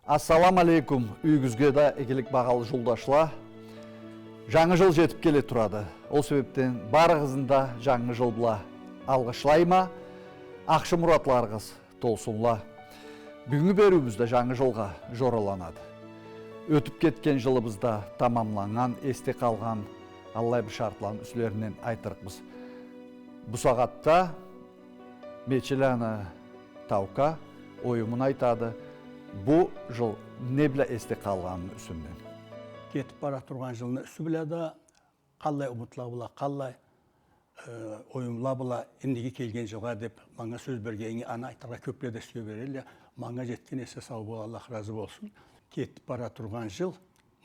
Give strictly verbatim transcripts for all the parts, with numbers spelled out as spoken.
Ассаламу алейкум, юйюгюзге да игилик, багъалы жолдашла. Жангы жыл жетип келе турады. Ол себепден барыгъызны да Жангы жыл бла алгъышлайма. Ахшы муратларыгъыз толсунла. Бюгюннгю бериуюбюз да Жангы жылгъа жораланады. Ётюп кетген жылыбызда тамамланнган, эсде къалгъан аллай бир шартланы юслеринден айтырыкъбыз. Бусагъатда Мечеланы Таука оюмун айтады бу жыл не бла эсде къалгъаныны юсюнден. Кетип бара тургъан жылны юсю бла да, къаллай умутла бла, къаллай, э, оюмла бла индиги келген жылгъа деп манга сёз бергенинге, аны айтыргъа кёпле да сюе берелле. Манга жетген эсе сау бол, Аллах разы болсун. Кетип бара тургъан жыл,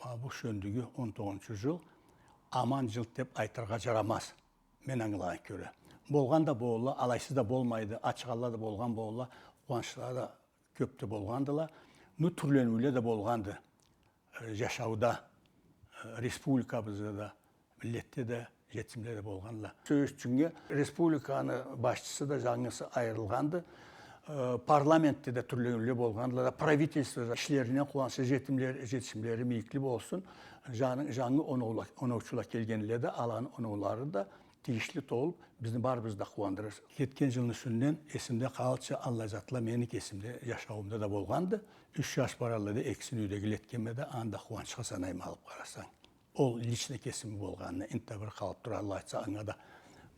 ма бу шёндюгю он тогъузунчу жыл, аман жыл деп айтыргъа жарамаз. Мен ангылагъан кёре. Болгъан да болла, алайсыз да болмайды, ачыгъанла да болгъан болла, къууанчла да кёп да болгъандыла. Ну, тюрлениуле да болгъанды. Э, жашауда, э, республикабызда да, миллетде да жетимле да болгъанла. Сёз ючюннге, республиканы башчысы да жангысы айырылгъанды. Э, парламентде да тюрлениуле болгъандыла да, правительствода ишлеринден къууанчы, жетимле-, жетишимлери мийикли болсун. Жаны-, жангы оноула-, оноучула келгенле да, аланы оноулары да тийишли толуп, бизни барыбызны да къууандырыр. Кетген жылны юсюнден эсимде къалырча аллай затла мени кесимде, жашауумда да болгъанды. Юч жаш бар алайда, экисин юйдегиле этгенме да, аны да къууанчха санайма, алып къарасанг. Ол лично кесими болгъанына, энтда бир къалып тура, Аллах айтса, анга да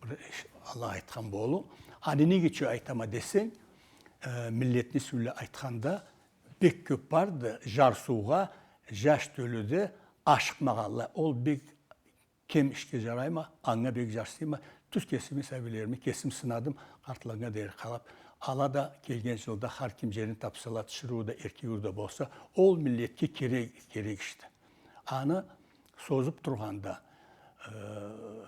бир иш, Аллах айтхан болур. Аны неге ючюн айтама десенг, э, миллетни юсю бла айтханда, бек кёп барды, жарсыугъа, жаш тёлюде ашыкъмагъанла. Ол бек кем ишге жарайма, анга бек жарсыйма. Тюз кесими сабийлерими кесим сынадым, къартланнга дери къарап. Ала да келген жылда хар ким жерин тапсала, тиширыу да, эркек да болса, ол миллетге керек, керек ишди. Аны созуп тургъанда, э,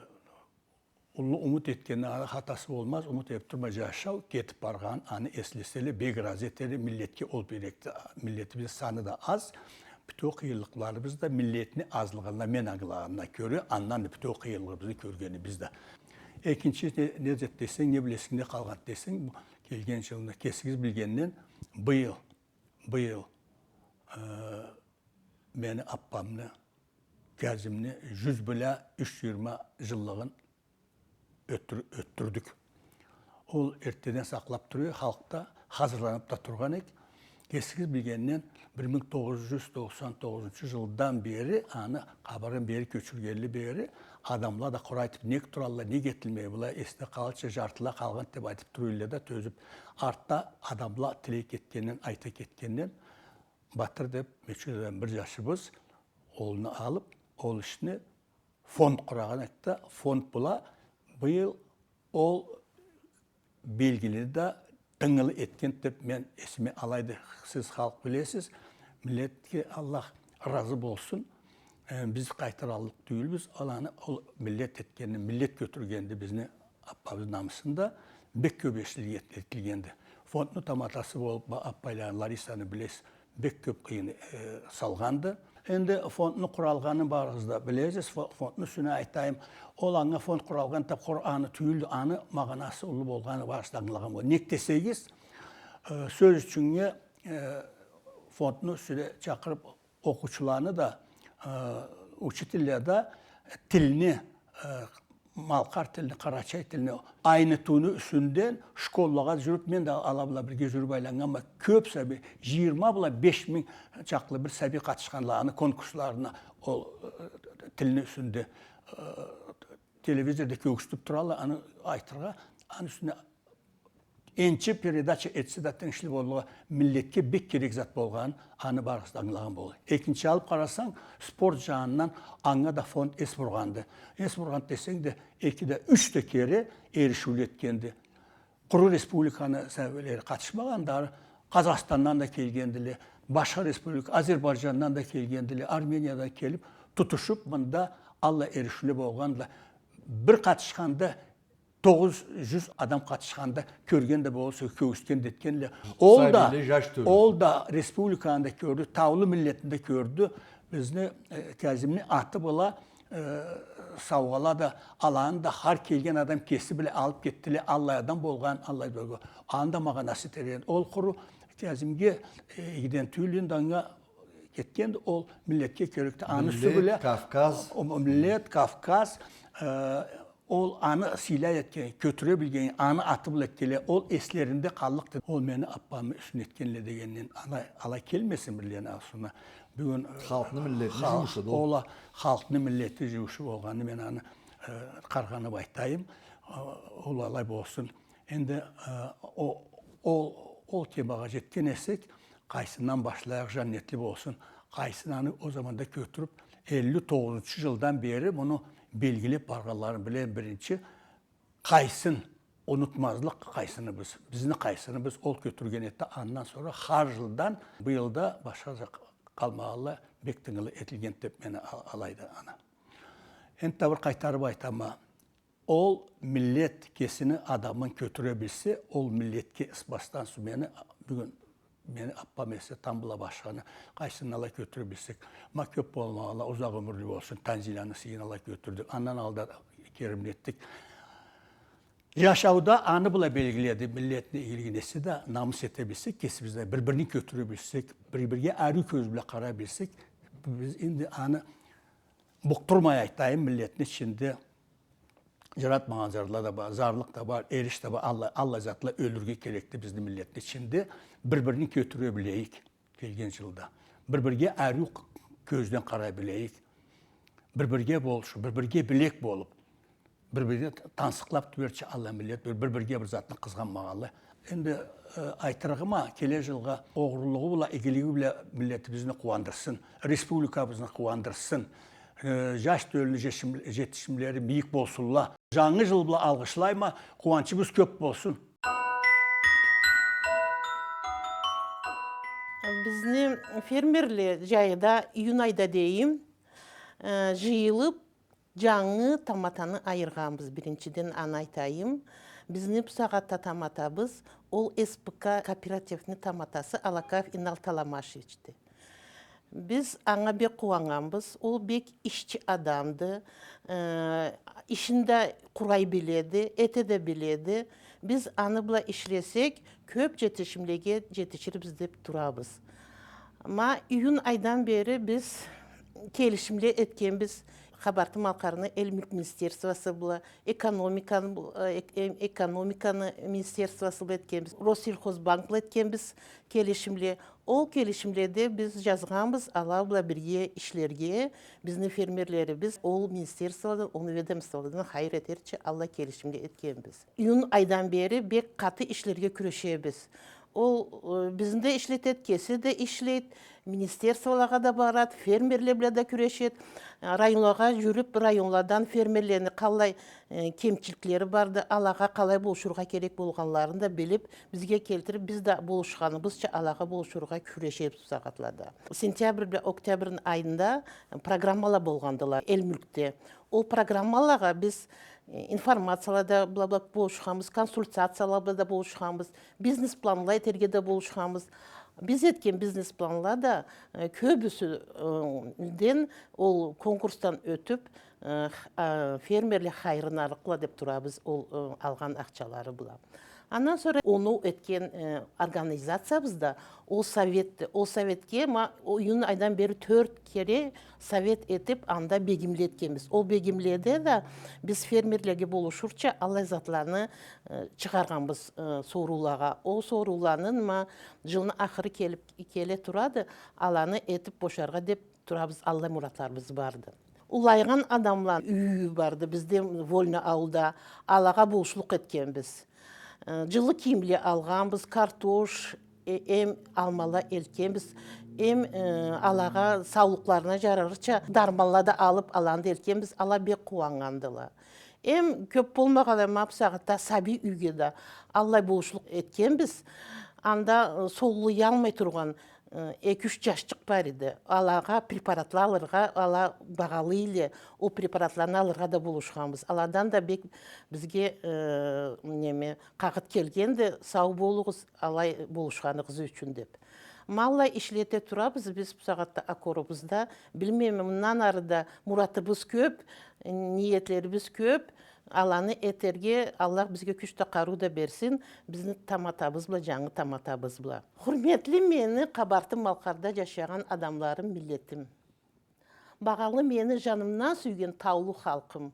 уллу умут этгенни хатасы болмаз, умут этип турма жашау, кетип баргъан, аны эслеселе, бек ыразы этер эди, миллетге ол берекди, миллетибизни саны да аз, бютеу къыйынлыкъларыбыз да миллетни азлыгъына, мен ангылагъаныма кёре, андан да бютеу къыйынлыгъыбызны кёргенибиз да. Экинчи не, не зат десенг, не билесингде къалгъан десенг, бу келген жылны кесигиз билгенден, быйыл, быйыл, э, мени аппамны, Кязимни жюз бла юч жыйырма жыллыгъын ётдюр-, ётдюрдюк. Ол эртдеден сакълап тура эди, халкъ да хазырланып да тургъан эди. Кесигиз билгенден, бир минг тогъуз жюз токъсан тогъузунчу жылдан бери, аны къабырын бери кёчюргенли бери, адамла да къуру айтып, нек туралла, нек этилмей была, эсде къалырча жартыла къалгъан деп айтып тура эдиле да, тёзюп. Артда адамла тилей кетгенден, айта кетгенден, Батыр деп, Мечеледен бир жашыбыз, ол аны алып, ол ишни фонд къурагъан эди да, фонд бла быйыл ол белгили да, дынгылы этген деп мен эсиме алайды. Сиз халкъ билесиз, миллетге Аллах разы болсун. Э, биз къайтараллыкъ тюйюлбюз, аланы ол миллет этгенди, миллет кётюргенди бизни аппабызны намысында, бек кёп эшитилген-, этилгенди. Фондну таматасы болуп, ба-, аппайланы, Ларисаны билесиз, бек кёп къыйын, э, салгъанды. Энди фондну къуралгъанын барыгъыз да билесиз, фо-, фондну юсюне айтайым. Ол анга фонд къуралгъан деп къуру аны тюйюлдю, аны магъанасы уллу болгъаны барыгъыз да ангылагъан болур. Нек десегиз, э, сёз ючюннге, э, фондну юсюне чакъырып, окъуучуланы да, э, учительле да тилни, э, малкъар тилни, къарачай тилни айнытыуну юсюнден школлагъа жюрюп, мен да ала бла бирге жюрюп айланнганма, кёп сабий, жыйырма бла беш минг чакълы бир сабий къатышханла аны конкурсларына, ол, э, тилни юсюнде, э, телевизорда кёргюзтюп туралла, аны айтыргъа, аны юсюнде энчи передача этсе да, тыйыншлы боллукъ, миллетге бек керек зат болгъанын аны барыгъыз да ангылагъан болур. Экинчи алып къарасанг, спорт жанындан анга да фонд эс бургъанды. Эс бургъан десенг да, эки да, юч да кере эришиуле этгенди. Къуру республиканы сабийлери къатышмагъанды, Къазахстандан да келгендиле, башха республика, Азербайджандан да келгендиле, Армениядан келип, тутушуп, мында аллай эришиуле болгъандыла. Бир къатышханда тогъуз жюз адам къатышханда, кёрген да болсанг, кёргюзтген да этгендиле. Ол да, сабийле, жаш тёлю, ол да республиканы да кёрдю, таулу миллетни да кёрдю. Бизни, э, Кязимни аты бла, э, саугъала да, аланы да хар келген адам кеси бла алып кетдиле, аллай адам болгъан, аллай болгъан. Аны да магъанасы терен. Ол къуру Кязимге, э, игиден тюйюл энди, анга кетгенди, ол миллетге кёрекди. Аны юсю бла Кавказ. О, о миллет, Кавказ, э, ол аны сыйлай этген, кётюре билген, аны аты бла этгенле, ол эслеринде къаллыкъды. Ол мени аппамы юсюн этгенле дегенден, ала, алай келмесин бирлерини аузуна. Бюгюн, э, халкъны миллетни жумушуду ол. Ол а халкъны миллетни жумушу болгъанын мен аны, э, къаргъанып айтайым. Э, ол алай болсун. Энди, э, о, ол, ол темагъа жетген эсек, къайсындан башлайыкъ, жаннетли болсун. Къайсын аны ол заманда кётюрюп, элли тогъузунчу жылдан бери муну белгилеп баргъанларын билем биринчи. Къайсын унутмазлыкъ, къайсыныбыз, бизни къайсыныбыз ол кётюрген эди. Андан сора хар жылдан, быйыл да башха зат къалмагъанлай, бек тынгылы этилген деп мени а-, алайды аны. Энтда бир къайтарып айтама, ол миллет кесини адамын кётюре билсе, ол миллетге ысбастан суу мени, бюгюн мени аппам эсе, тамбла башханы, къайсын алай кётюре билсек, ма кёп болмагъанлай, узакъ ёмюрлю болсун, Танзиланы сыйын алай кётюрдюк, андан алда керимлетдик. Жашауда аны бла белгиледи, миллетни игилигин эсе да, намыс эте билсек, кесибизде бир-бирин кётюре билсек, бир-бирге ариу кёз бла къарай билсек, биз энди аны букъдурмай айтайым, миллетни ичинде жаратмагъан зарла да бар, зарлыкъ да бар, эриш да бар, аллай, аллай затла ёлюрге керекди бизни миллетни ичинде. Бир-бирин кётюре билейик келген жылда. Бир-бирге ариу кёзден къарай билейик. Бир-бирге болушуп, бир-бирге билек болуп, бир-бирге тансыкълап тюберча аллай миллет бир, бир-бирге бир затны къызгъанмагъанлай. Энди, э, айтырыгъыма, келе жылгъа огъурлугъу бла, игилиги бла миллетибизни къууандырсын, республикабызны къууандырсын, э, жаш тёлюню жетишим-, жетишимлери бийик болсунла. Жангы жыл бла алгъышлайма, къууанчыбыз кёп болсун. Бизни фермерле жайда, июнь айда дейим, э, жыйылып, жангы таматаны айыргъанбыз, биринчиден, аны айтайым. Бизни бусагъатда таматабыз, ол С П К кооперативни таматасы Алакаев Инал Таламашевичди. Биз анга бек къууаннганбыз. Ол бек ишчи адамды. Э, ишин да къурай биледи, эте да биледи. Биз аны бла ишлесек, кёп жетишимлеге жетиширбиз деп турабыз. Ма июнь айдан бери биз келишимле этгенбиз Къабарты-Малкъарны эл мюлк министерствосу бла, экономиканы, э, эк-, э, экономиканы министерствосу бла этгенбиз, Россельхозбанк бла этгенбиз келишимле. Ол келишимледе биз жазгъанбыз ала бла бирге ишлерге, бизни фермерлерибиз ол министерстволадан, ол ведомстволадан хайыр этерча аллай келишимле этгенбиз. Июнь айдан бери бек къаты ишлерге кюрешебиз. Ол, э, бизни да ишлетед, кеси да ишлейд, министерстволагъа да барад, фермерле бла да кюрешед, э, районлагъа жюрюп, районладан фермерлени къаллай, э, кемчиликлери барды, алагъа къалай болушургъа керек болгъанларын да билип, бизге келтирип, биз да болушханыбызча алагъа болушургъа кюрешебиз бу сагъатлада. Сентябрь бла октябрь айында программала болгъандыла эл мюлкде. Ол программалагъа биз, э, информацияла да бла-, бла болушханбыз, консультацияла бла да болушханбыз, бизнес-планла этерге да болушханбыз. Биз этген бизнес-планла да, э, кёбюсю, э, ден ол конкурсдан ётюп, э, х-, а, фермерле хайырына ырыкъла деп турабыз ол, э, алгъан акъчалары бла. Андан сора оноу этген, э, организациябыз да ол советди. Ол советге ма, о, июнь айдан бери тёрт кере совет этип, анда бегимле этгенбиз. Ол бегимледе да биз фермерлеге болушурча аллай затланы, э, чыгъаргъанбыз, э, соруулагъа. Ол сорууланы ма жылны ахыры келип, келе турады, аланы этип бошаргъа деп турабыз, аллай муратларыбыз барды. Улайгъан адамланы юйю барды бизде, Вольно ауылда, алагъа болушлукъ этгенбиз. Э, жылы кийимле алгъанбыз, картош, э, эм алмала элтгенбиз, эм, э, алагъа саулукъларына жарарча дарманла да алып, аланы да элтгенбиз, ала бек къууаннгандыла. Эм кёп болмагъанлай, ма бусагъатда сабий юйге да аллай болушлукъ этгенбиз. Анда, э, соллуялмай тургъан, э, эки-юч жашчыкъ бар эди. Алагъа препаратла алыргъа, ала багъалы эдиле, ол препаратланы алыргъа да болушханбыз. Аладан да бек бизге, э, неме, къагъыт келгенди, сау болугъуз, алай болушханыгъыз ючюн деп. Ма аллай ишлете турабыз биз бусагъатда окоробузда. Билмейме, мындан ары да муратыбыз кёп, ниетлерибиз кёп. Аланы этерге Аллах бизге кюч да, къарыу да берсин, бизни таматабыз бла, жангы таматабыз бла. Хурметли мени Къабарты-Малкъарда жашагъан адамларым, миллетим. Багъалы мени жанымдан сюйген таулу халкъым.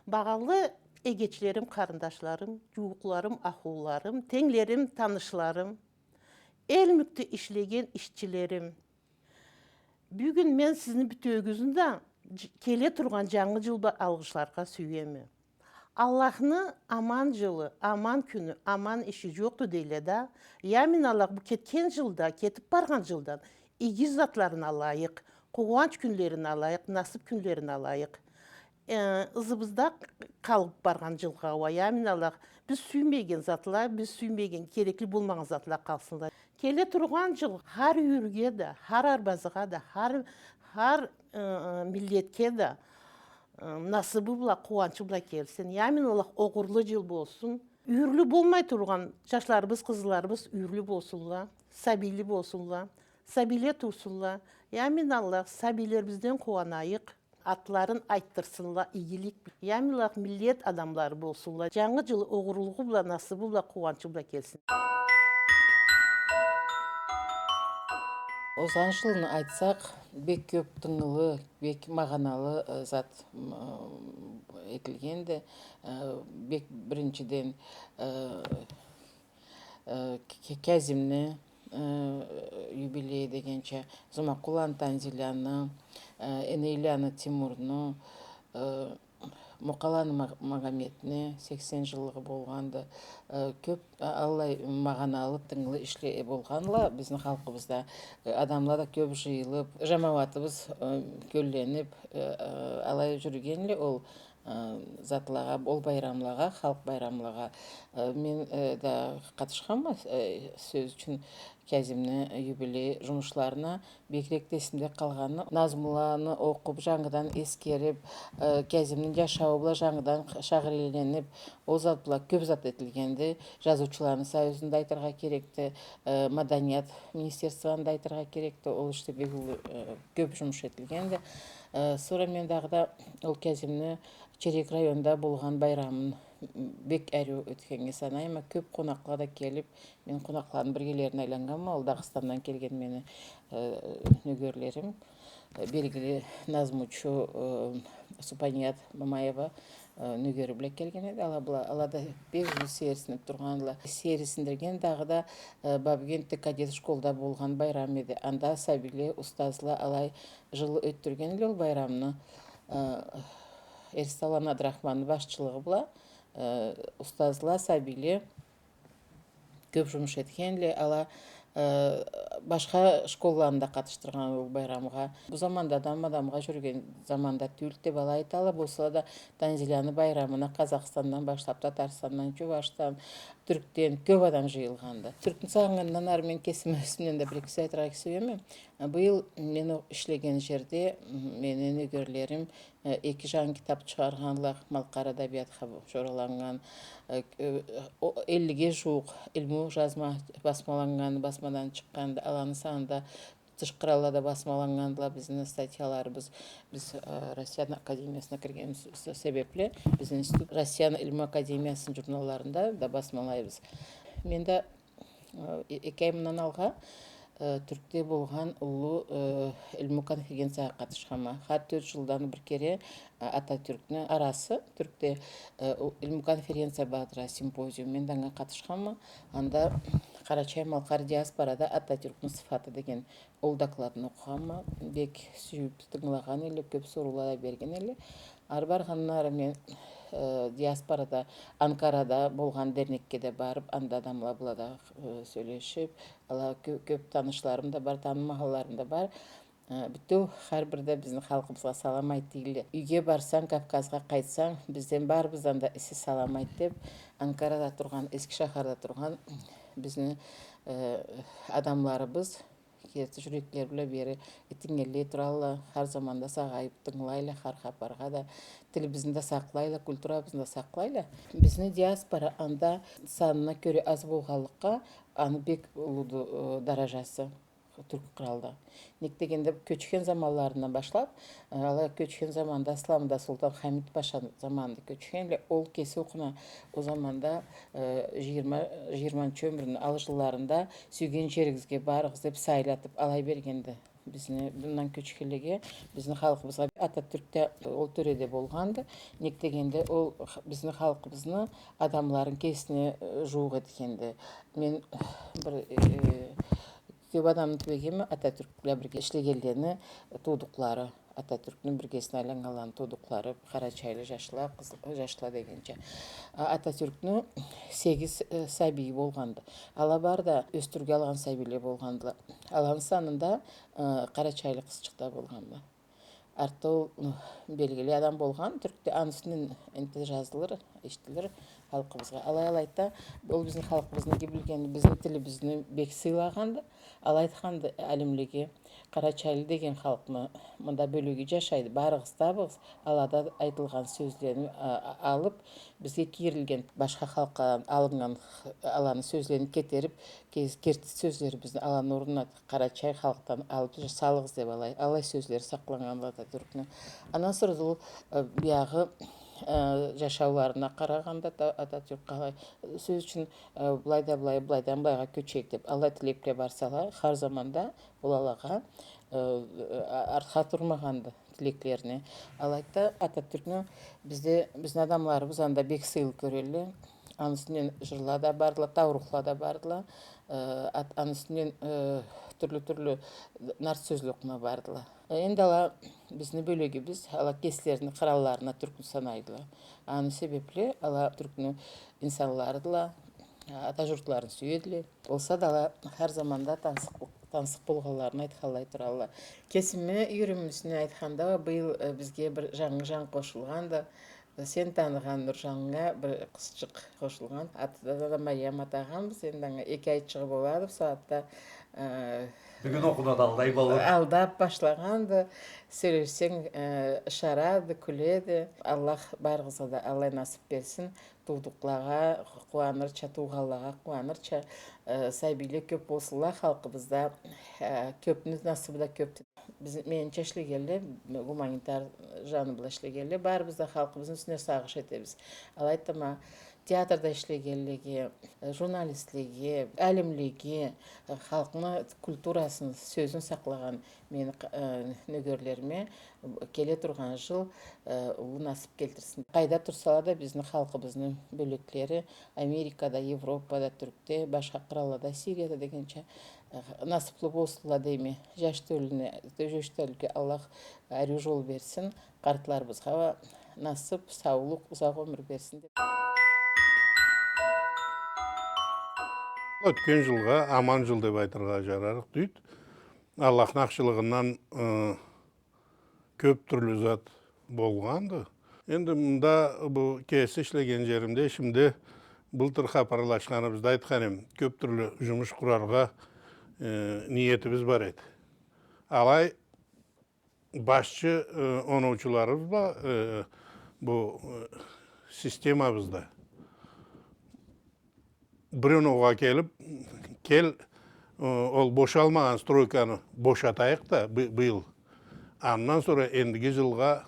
Багъалы эгечлерим, къарындашларым, жууукъларым, ахлуларым, тенглерим, танышларым, Элмюкде ишлеген ишчилерим. Бюгюн мен сизни бютеуюгюзню да ж-, келе тургъан жангы жыл бла алгъышларгъа сюеме. Аллахны аман жылы, аман кюню, аман иши жокъду дейле да, ямин Аллах бу кетген жылда, кетип баргъан жылдан иги затларын алайыкъ, къууанч кюнлерин алайыкъ, насып кюнлерин алайыкъ. Э, ызыбызда къалып баргъан жылгъа уа, ямин Аллах, биз сюймеген затла, биз сюймеген, керекли болмагъан затла къалсынла. Келе тургъан жыл хар юйюрге да, хар арбазгъа да, хар, хар, э, миллетге да, э, насыбы бла, къууанчы бла келсин. Ямин Аллах, огъурлу жыл болсун. Юйюрлю болмай тургъан жашларыбыз, къызларыбыз юйюрлю болсунла, сабийли болсунла, сабийле туусунла. Ямин Аллах, сабийлерибизден къууанайыкъ. Атларын айтдырсынла игилик. Ямин Аллах, миллет адамлары болсунла. Жангы жыл огъурлугъу бла, насыбы бла, къууанчы бла келсин. Озгъан жылны айтсакъ, бек кёп тынгылы, бек магъаналы, э, зат, м, э, этилгенди. Э, бек биринчиден, э, э, К-, К-, Кязимни, э, юбилейи дегенча, Зумакъуланы Танзиляны, э, Энейланы Тимурну, э, Мукъаланы Маг-, Магометни сексен жыллыгъы болгъанды. Э, кёп, а, аллай магъаналы, тынгылы ишле болгъанла бизни халкъыбызда. Э, адамла да кёп жыйылып, жамауатыбыз, э, кёлленип, э, э, алай жюрюгенле ол э, затлагъа, ол байрамлагъа, халкъ байрамлагъа, э, мен, э, да къатышханма, э, сёз ючюн, Кязимни юбилей жумушларына. Бегирек да эсимде къалгъаны, назмуланы окъуп, жангыдан эсгерип, э, Кязимни жашауу бла жангыдан шагъыйленип, ол зат бла кёп зат этилгенди. Жазыучуланы союзун да айтыргъа керекди, э, маданият министерствону да айтыргъа керекди. Ол ишде бек уллу, э, кёп жумуш этилгенди. Э, сора мен дагъыда ол Кязимни Терек районда болгъан байрамын бек ариу ётгеннге санайма. Кёп къонакъла да келип, мен къонакъланы биргелерине айланнганма, ол Дагъыстандан келген мени, э, нёгерлерим, э, белгили назмучу, э, Супаният Мамаева, э, нёгери бла келген эди. Ала бла, ала да бек уллу сейирсинип тургъандыла. Сейирсиндирген дагъыда, э, Бабюгентде кадет школда болгъан байрам эди. Анда сабийле, устазла алай жылы ётдюрген эдиле ол байрамны. Э, Эрсаланы Абдрахманны башчылыгъы бла, э, устазла, сабийле кёп жумуш этгенле, ала, э, башха школланы да къатышдыргъан ол байрамгъа. Бу заманда адам адамгъа жюрюген заманда тюйюлдю деп алай айтала, болса да Танзиляны байрамына Къазахстандан башлап, Татарстандан, Чувашдан, Тюркден кёп адам жыйылгъанды. Тюркню сагъыннгандан ары мен кесими юсюмден да бир-эки зат айтыргъа сюеме. Быйыл мен ол ишлеген жерде, м, мени нёгерлерим, э, эки жан китап чыгъаргъанла, малкъар адабиятха жораланнган, э, э, о, эллиге жууукъ илму жазма басмаланнган, басмадан чыкъгъанды, аланы санында тыш къраллада басмаланнганла бизни статьяларыбыз. Биз, э, Россияны академиясына киргенибиз с-, себепли, бизни институт Россияны илму академиясыны журналларында да басмалайбыз. Мен да Э, э-, эки ай мындан алгъа, э, Тюркде болгъан уллу, э, илму конференциягъа къатышханма. Хар тёрт жылдан бир кере, э, Ататюркню арасы, Тюркде, э, у-, илму конференция бардыра, симпозиум. Мен да анга къатышханма. Анда Къарачай-Малкъар диаспорада Ататюркню сыфаты деген ол докладны окъугъанма. Бек сюйюп тынгылагъан элле, кёп соруула да берген элле. Ары баргъандан ары мен, э, диаспорада, Анкарада болгъан дернекге да барып, анда адамла бла да, э, сёлешип, ала кё-, кёп танышларым да бар, танымагъанларым да бар. Э, бютеу хар бир да бизни халкъыбызгъа салам айт дейдиле. Юйге барсанг, Кавказгъа къайтсанг, бизден барыбыздан да иси салам айт деп, Анкарада тургъан, эски шахарда тургъан бизни, э, адамларыбыз керти жюреклери бла бери этингенлей туралла, хар заманда сагъайып тынгылайла, хар хапаргъа да. Тилибизни да сакълайла, культурабызны да сакълайла. Бизни диаспора анда санына кёре аз болгъанлыкъгъа, аны бек уллуду, э, даражасы. Тюрк къралда. Нек дегенде, кёчген заманларындан башлап, э, ала кёчген заманда, ысламда Султан Хамид паша заманында кёчгенле, ол кеси окъуна ол заманда, э, жыйырма, жыйырманчы ёмюрню алгъын жылларында сюйген жеригизге барыгъыз деп сайлатып алай бергенди. Бизни, мындан кёчгенлеге, бизни халкъыбызгъа. Ататюрк да ол тёреде болгъанды. Нек дегенде, ол х-, бизни халкъыбызны адамларын кесине, э, жууукъ этгенди. Мен бир, э, кёп адамны тюбегенме Ататюрк бла бирге ишлегенлени туудукълары, Ататюркню биргесине айланнганланы туудукълары, къарачайлы жашла, къыз-, жашла дегенча. А, Ататюркню сегиз, э, сабийи болгъанды. Ала бары да ёсдюрюуге алгъан сабийле болгъандыла. Аланы санында, э, къарачайлы къызчыкъ да болгъанды. Артда ол, ы, белгили адам болгъан, Тюркде, аны юсюнден энтда жазылыр, эшитилир халкъыбызгъа. Алай, алайды да, ол бизни халкъыбызны иги билгенди, бизни тилибизни бек сыйлагъанды. Алай айтханды алимлеге, къарачайлы деген халкъны мында бёлюгю жашайды, барыгъыз, табыгъыз, алада айтылгъан сёзлени, а, а, алып, бизге кийирилген башха халкъгъа алыннган, аланы сёзлерин кетерип, кез-, керти сёзлерибизни аланы орнуна къарачай халкъдан алып салыгъыз деп алай, алай сёзлери сакъланнганды Ататюркню. Андан сора ол, э, биягъы, э, жашауларына къарагъанда да Ататюрк къалай, сёз ючюн, э, былай да былай, былайдан былайгъа кёчейик деп, алай тилекле барсала, хар заманда ол алагъа, э, э, артха турмагъанды тилеклерине. Алайды да, Ататюркню бизде, бизни адамларыбыз анда бек сыйлы кёрелле. Аны юсюнден жырла да бардыла, таурухла да бардыла. Э, ат-, аны юсюнден, э, тюрлю-тюрлю нарт сёзле окъуна бардыла. Э, энди ала бизни бёлюгюбюз, ала кеслерини къралларына тюркню санайдыла. Аны себепли ала тюркню инсанларыдыла, ата журтларын сюедиле. Болса да ала хар заманда тансыкъ-, тансыкъ болгъанларын айтханлай туралла. Кесими юйюрюмюмню айтханда, быйыл, э, бизге бир жангы жан къошулгъанды. Сен таныгъан Нуржаннга бир къызчыкъ къошулгъан. Аты да, да Мариям атагъанбыз. Энди анга эки айчыгъы болады бу сагъатда. Э, бюгюн окъуна да алдай болур. Алдап башлагъанды. Сёлешсенг, э, ышарады, кюледи. Аллах барыгъызгъа да аллай насып берсин. Туудукълагъа къууанырча, туугъанлагъа къууанырча, э, сабийле кёп болсунла халкъыбызда, э, кёпню насыбы да кёпдю. Биз, менича, ишлегенле, гуманитар жаны бла ишлегенле, барыбыз да халкъыбызны юсюне сагъыш этебиз. Алай айтама, театрда ишлегенлеге, э, журналистлеге, алимлеге, э, халкъны культурасын, сёзюн сакълагъан мени, э, нёгерлериме келе тургъан жыл, э, уллу насып келтирсин. Къайда турсала да, бизни халкъыбызны бёлеклери Америкада, Европада, Тюркде, башха къраллада, Сирияда дегенча, э, насыплы болсунла дейме. Жаш тёлюне, жаш тёлюге Аллах ариу жол берсин. Къартларыбызгъа уа насып, саулукъ, узакъ ёмюр берсин деп. Ётген жылгъа аман жыл деп айтыргъа жарарыкъ тюйюлдю. Аллахны ахшылыгъындан, ы, кёп тюрлю зат болгъанды. Энди мында бу кеси ишлеген жеримде, ишимде былтыр хапарлашханыбызда айтхан эдим, кёп тюрлю жумуш къураргъа, э, ниетибиз бар эди. Алай башчы, э, оноучуларыбыз бар, э, бу, э, системабызда. Бир оноугъа келип, кел, э, ол бошалмагъан стройканы бошатайыкъ да бы-, быйыл. Андан сора эндиги жылгъа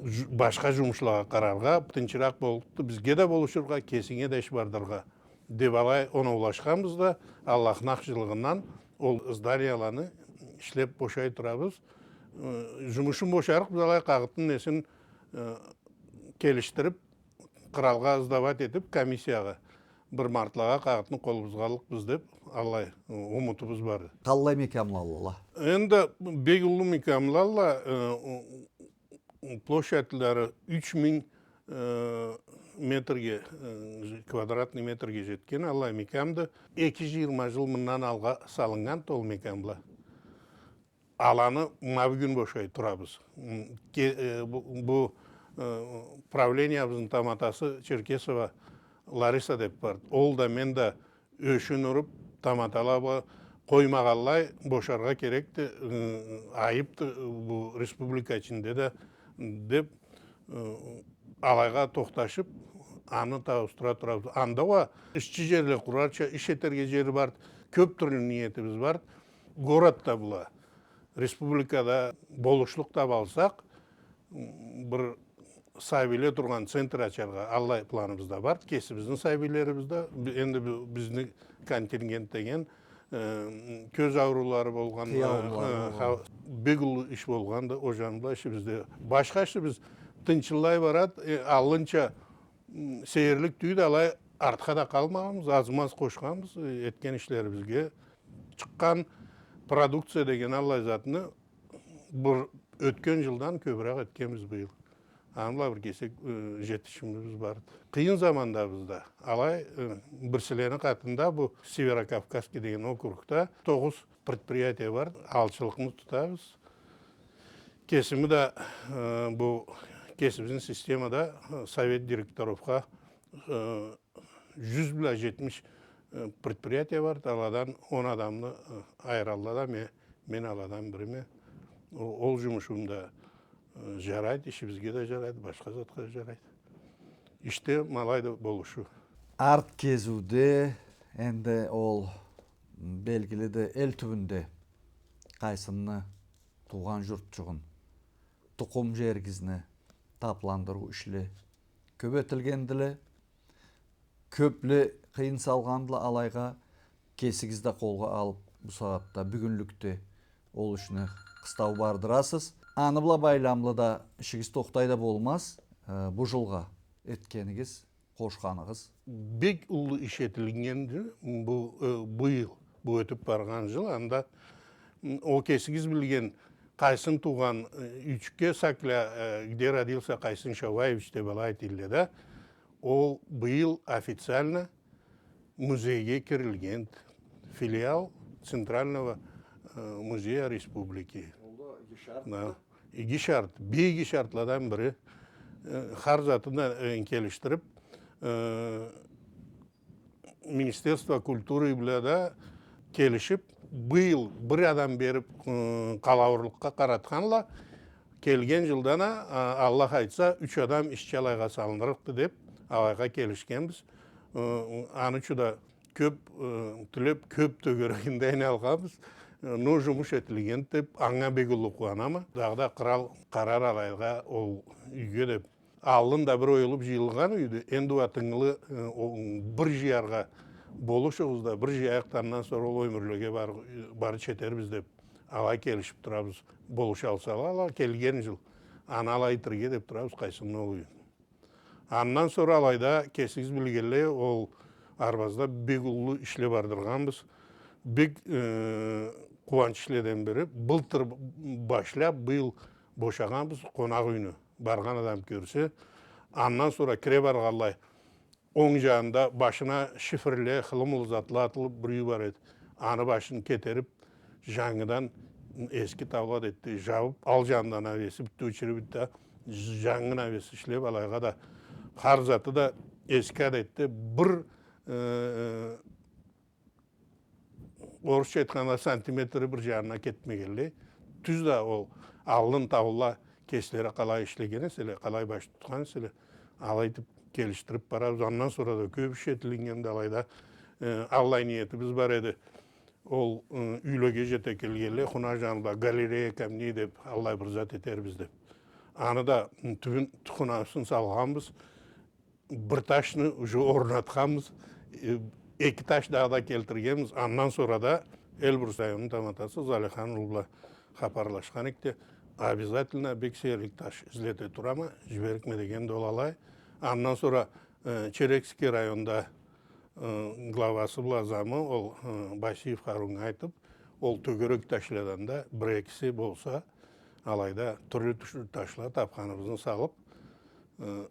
жу-, башха жумушлагъа къараргъа, тынчыракъ боллукъду, бизге да болушургъа, кесинге да иш бардыргъа деп алай оноулашханбыз да, Аллахны ахшылыгъындан ол зданияланы ишлеп бошай турабыз. Э, жумушун бошарыкъбыз, алай къагъытын несин, э, келишдирип, къралгъа сдавать этип, комиссиягъа, бир мартлагъа къагъытны къолубузгъа аллыкъбыз деп, аллай, э, умутубуз бар. Къаллай мекямлалла? Энди бек уллу мекямлалла, э, площадьлары юч минг, э, метрге, э, квадратный метрге жетген, аллай мекямды. Эки жыйырма жыл мындан алгъа салыннганды ол мекямла. Аланы ма бюгюн бошай турабыз. М, ке-, э, бу, бу, э, правлениябызны таматасы Черкесова Лариса деп барды. Ол да, мен да ёшюн уруп, таматала бла къоймагъанлай бошаргъа керекди, ы, айыпды, бу республика ичинде да, деп, ы, алайгъа тохташып, аны тауусдура турабыз. Анда уа ишчи жерле къурарча, иш этерге жери барды, кёп тюрлю ниетибиз барды. Городда бла республикада болушлукъ табалсакъ, м, бир сабийле тургъан центр ачаргъа аллай планыбыз да бар. Кесибизни сабийлерибиз да, би-, энди бу бизни контингент деген, э, кёз ауруулары болгъан, э, бек уллу иш болгъанды, ол жаны бла ишибизде. Башха ишибиз тынчыллай барад, э, аллынча, м, сейирлик тюйюлдю, алай артха да къалмагъанбыз, аз-маз къошханбыз, э, этген ишлерибизге. Чыкъгъан продукция деген аллай затны бир ётген жылдан кёбюрек этгенбиз быйыл. Аны бла бир кесек, э, жетишимибиз бар. Къыйын замандабыз да. Алай, э, бирсилени къатында бу Северокавказский деген округда тогъуз предприятие бар. Алчылыкъны тутабыз. Кесими да, э, бу кесибизни системада, э, совет директоровха, э, жюз бла жетмиш, э, предприятие бар, аладан он адамны, э, айыралла да, ме-, мен аладан бириме. О-, ол жумушум да, э, жарайды, ишибизге да жарайды, башха затха да жарайды. Ишде ма алайды болушу. Арт кезиуде энди ол белгилиди, эл тюбюнде къайсынны туугъан журтчугъун, тукъум жеригизни тапландырыу ишле кёп этилгендиле. Кёпле къыйын салгъандыла алайгъа, кесигиз да къолгъа алып, бу сагъатда, бюгюнлюкде ол ишни къыстау бардырасыз. Аны бла байламлы да ишигиз тохтай да болмаз, э, бу жылгъа этгенигиз, къошханыгъыз. Бек уллу иш этилгенди бу, э, быйыл, бу ётюп баргъан жыл. Анда, м, ол кесигиз билген, къайсын туугъан, э, юйчюкге сакля, э, где родился Къайсын Шаубаевич деп алай айтыла да, ол быйыл официально музейге кирилген филиал Центрального, э, музея республики. Ол да иги шарт. Да. Иги шарт, бек иги шартладан бири. Э, хар затын да, э, келишдирип, э, Министерство культуры бла да келишип, быйыл бир адам берип, ы, къалауурлукъгъа къаратханла, келген жылдан а, а, Аллах айтса, юч адам ишчи алайгъа салынырыкъды деп, алайгъа келишгенбиз. Ы, аны ючюн да кёп, ы, тилеп, кёп тёгерегинде айналгъанбыз. Ы, но жумуш этилген деп, анга бек уллу къууанама. Дагъыда кърал къарар алайгъа ол юйге деп. Аллын да бир оюлуп жыйылгъан юйдю. Энди уа тынгылы, э, о, бир жыяргъа болушугъуз да, бир жыяйыкъ да, андан сора ол ёмюрлеге бар-, бары четербиз деп, алай келишип турабыз. Болушалсала, ала келген жыл аны алай этерге деп турабыз, Къайсынны ол юйюн. Андан сора алайда, кесигиз билгенлей, ол арбазда бек уллу ишле бардыргъанбыз. Бек, э, къууанч ишледен бири. Былтыр башляп, быйыл бошагъанбыз къонакъ юйню. Баргъан адам кёрсе, андан сора кире баргъанлай, онг жанында башына шиферле, хылымылы затла атылып бир юй бар эди. Аны башын кетерип, жангыдан эски таула да этди, жабып, ал жанында навеси битди, учуруп битди да, жангы навес ишлеп, алайгъа да хар заты да эски адетде бир, э, орусча айтханда, сантиметри бир жанына кетмегенлей. Тюз да, ол аллын таула кеслери къалай ишлеген эселе, къалай баш тутхан эселе, алай этип келишдирип барабыз. Андан сора да кёп иш этилинген да алайда, э, аллай ниетибиз бар эди. Ол, э, юйлеге жете келгенлей, хунар жанында галерея камней деп, аллай бир зат этербиз деп. Аны да, м, тюбюн, хунарысын салгъанбыз. Бир ташны уже орнатханбыз, э, эки таш дагъыда келтиргенбиз. Андан сора да Элбрус районну таматасы Залихан улу бла хапарлашхан эдик да, обязательно бек сейирлик таш излете турама, жиберикме дегенди ол алай. Андан сора, э, Черекский районда, э, главасы бла замы ол, э, Басиев Харуннга айтып, ол тёгерек ташладан да бир-экиси болса, алайда тюрлю-тюрлю ташла тапханыбызны салып, э,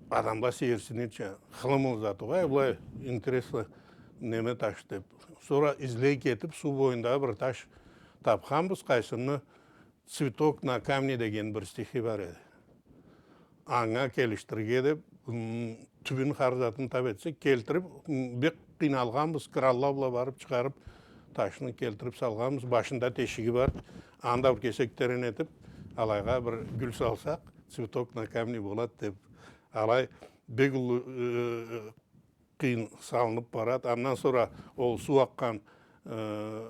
адамла сейирсинирча, хылымылы зат угъай, былай интересно, неме таш деп. Сора излей кетип, суу боюндагъы бир таш тапханбыз, Къайсынны «Цветок на камне» деген бир стихи бар эди. Анга келишдирирге деп, м, тюбюн, хар затын тап этсек, келтирип, м, бек къыйналгъанбыз, кранла бла барып чыгъарып, ташны келтирип салгъанбыз. Башында тешиги бар. Анда бир кесек терен этип, алайгъа бир гюл салсакъ, «Цветок на камне» болад деп. Алай бек уллу, э, къыйын салынып барад. Андан сора ол суу акъгъан, э,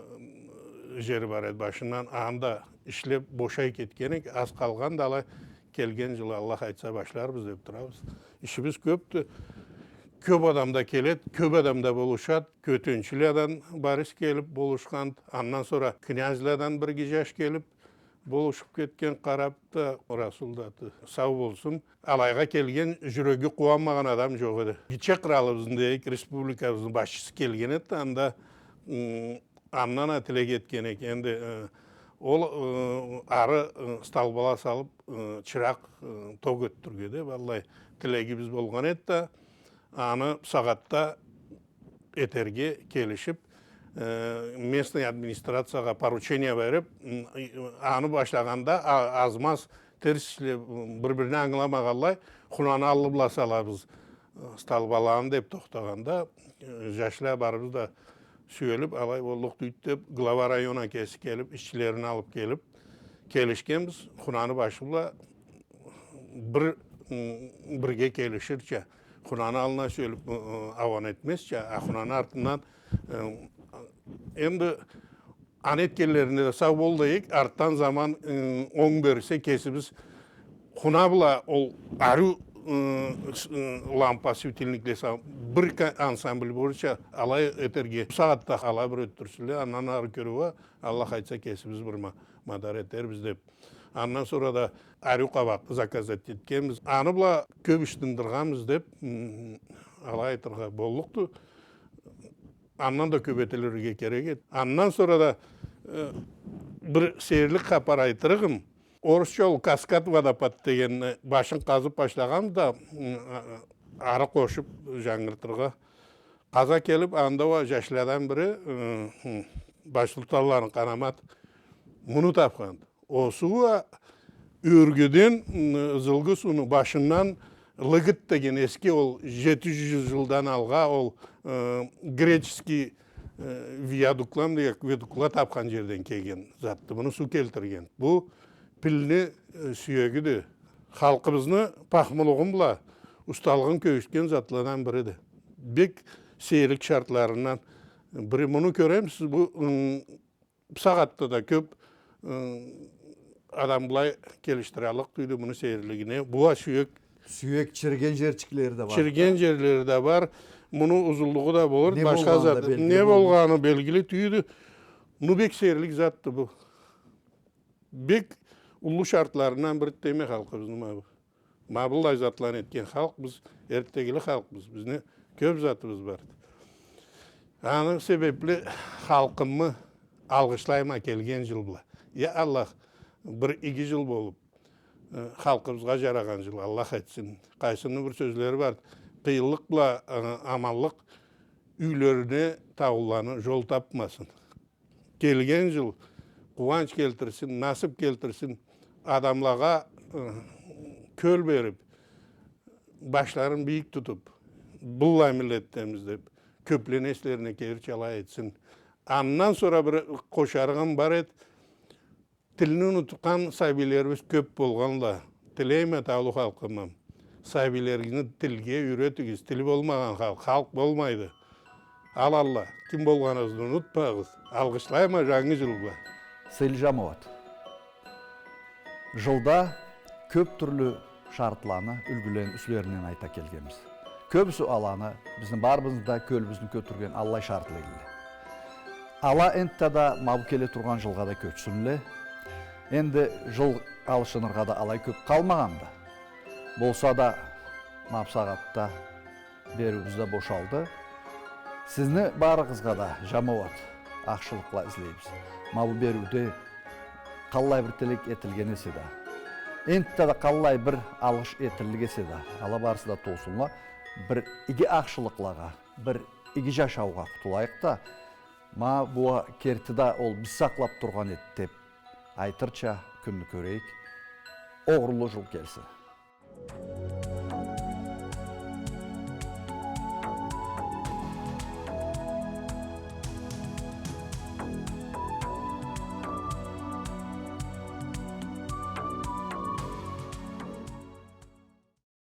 жери бар эди башындан, аны да ишлеп бошай кетген эк, аз къалгъанды, алай келген жылы, Аллах айтса, башларбыз деп турабыз. Ишибиз кёпдю. Кёп адам да келед, кёп адам да болушад. Кётенчиладан Борис келип болушхан, андан сора князьладан бир иги жаш келип болушуп кетген, Къарап да, Расул да, сау болсун. Алайгъа келген, жюреги къууанмагъан адам жокъ эди. Гитче къралыбызны, дейик, республикабызны башчысы келген эди, анда, м, андан а тилек этген эди. Энди, э, ол, э, ары, э, столбала салып, э, чыракъ, э, ток ётдюрюрге да, валлахи, тилегибиз болгъан эди да, аны бусагъатда этерге келишип, э, местный администрациягъа поручение берип, м, аны башлагъанда а-, аз-маз терс ишлеп, м, бир-бирине ангыламагъанлай, Хунаны аллы бла салабыз, э, столбаланы деп тохтагъанда, э, жашла барыбыз да сюелип, алай боллукъ тюйюлдю деп, глава района кеси келип, ишчилерин алып келип, келишгенбиз, Хунаны башы бла бир, м, бирге келиширча, Хунаны аллына сюелип, м, м, ауан этмезча, а Хунаны артындан, м, энди аны этгенлерине да сау бол дейик, артдан заман, м, онг берсе, кесибиз Хуна бла ол ариу, м, с-, м, лампа, светильникле салып, бир ка-, ансамбль болурча алай этерге, бусагъатда алай бир ётдюрсюнле, андан ары кёрюуге, Аллах айтса, кесибиз бир ма-, мадар этербиз деп. Андан сора да ариу къабакъ заказать этгенбиз. Аны бла кёп иш тындыргъанбыз деп, м, алай айтыргъа боллукъду. Андан да кёп этилирге керек эди. Андан сора да, э, бир сейирлик хапар айтырыгъым. Орусча ол Каскад водопад дегенни башын къазып башлагъанбыз да, м, а-, ары къошуп жангыртыргъа. Къаза келип, анда уа жашладан бири, ы, хы, Башсултанланы Къанамат муну тапханды. Осу уа ёргеден, ы, Ызылгы сууну башындан Лыгыт деген эски, ол жети жюз жылдан алгъа ол, ы, греческий, ы, виадуклам деген, акведукла тапхан жерден келген затды. Муну суу келтирген. Бу пилни, ы, сюегиди. Халкъыбызны пахмулугъун бла усталыгъын кёргюзтген затладан бириди. Бек сейирлик шартларындан бири. Муну кёремисиз, бу, м, бусагъатда да кёп, м, адам былай келишдираллыкъ тюйюлдю муну сейирлигине. Бу а сюек. Сюек чирген жерчиклери да бар. Чирген жерлери да бар. Муну узунлугъу да болур. Не болгъаны да белгили тюйюлдю. Муну бек сейирлик затды бу. Бек уллу шартларындан бириди дейме халкъыбызны ма бу. Ма быллай затланы этген халкъ биз, эртдегили халкъбыз. Бизни кёп затыбыз барды. Аны себепли халкъымы алгъышлайма келген жыл бла. Я Аллах, бир иги жыл болуп, э, халкъыбызгъа жарагъан жыл Аллах этсин. Къайсыны бир сёзлери барды. Къыйынлыкъ бла, э, аманлыкъ юйлерине таугъанланы жол тапмасын. Келген жыл къууанч келтирсин, насып келтирсин, адамлагъа, ы, кёл берип, башларын бийик тутуп, быллай миллетденбиз деп, кёплени эслерине келирча алай этсин. Андан сора бир къошарыгъым бар эди. Тилни унутхан сабийлерибиз кёп болгъанла. Тилейме, таулу халкъымы, сабийлеригизни тилге юйретигиз. Тили болмагъан халкъ, халкъ болмайды. Ал Аллах, ким болгъаныгъызны унутмагъыз. Алгъышлайма жангы жыл бла. Сыйлы жамауат. Жылда кёп тюрлю шартланы, юлгюлени юслеринден айта келгенбиз. Кёбюсю аланы бизни барыбызны да кёлюбюзню кётюрген аллай шартла эдиле. Ала энтта да ма бу келе тургъан жылгъа да кёчсюнле. Энди жыл алышыныргъа да алай кёп къалмагъанды. Болса да, ма бусагъатда бериуюбюз да бошалды. Сизни барыгъызгъа да, жамауат, ахшылыкъла излейбиз. Ма бу бериуде къаллай бир тилек этилген эсе да, энтта да къаллай бир алгъыш этиллик эсе да, ала барысы да толсунла, бир иги ахшылыкълагъа, бир иги жашаугъа къутулайыкъ да, ма бу керти да ол биз сакълап тургъан эди деп айтырча кюнню кёрейик. Огъурлу жыл келсин.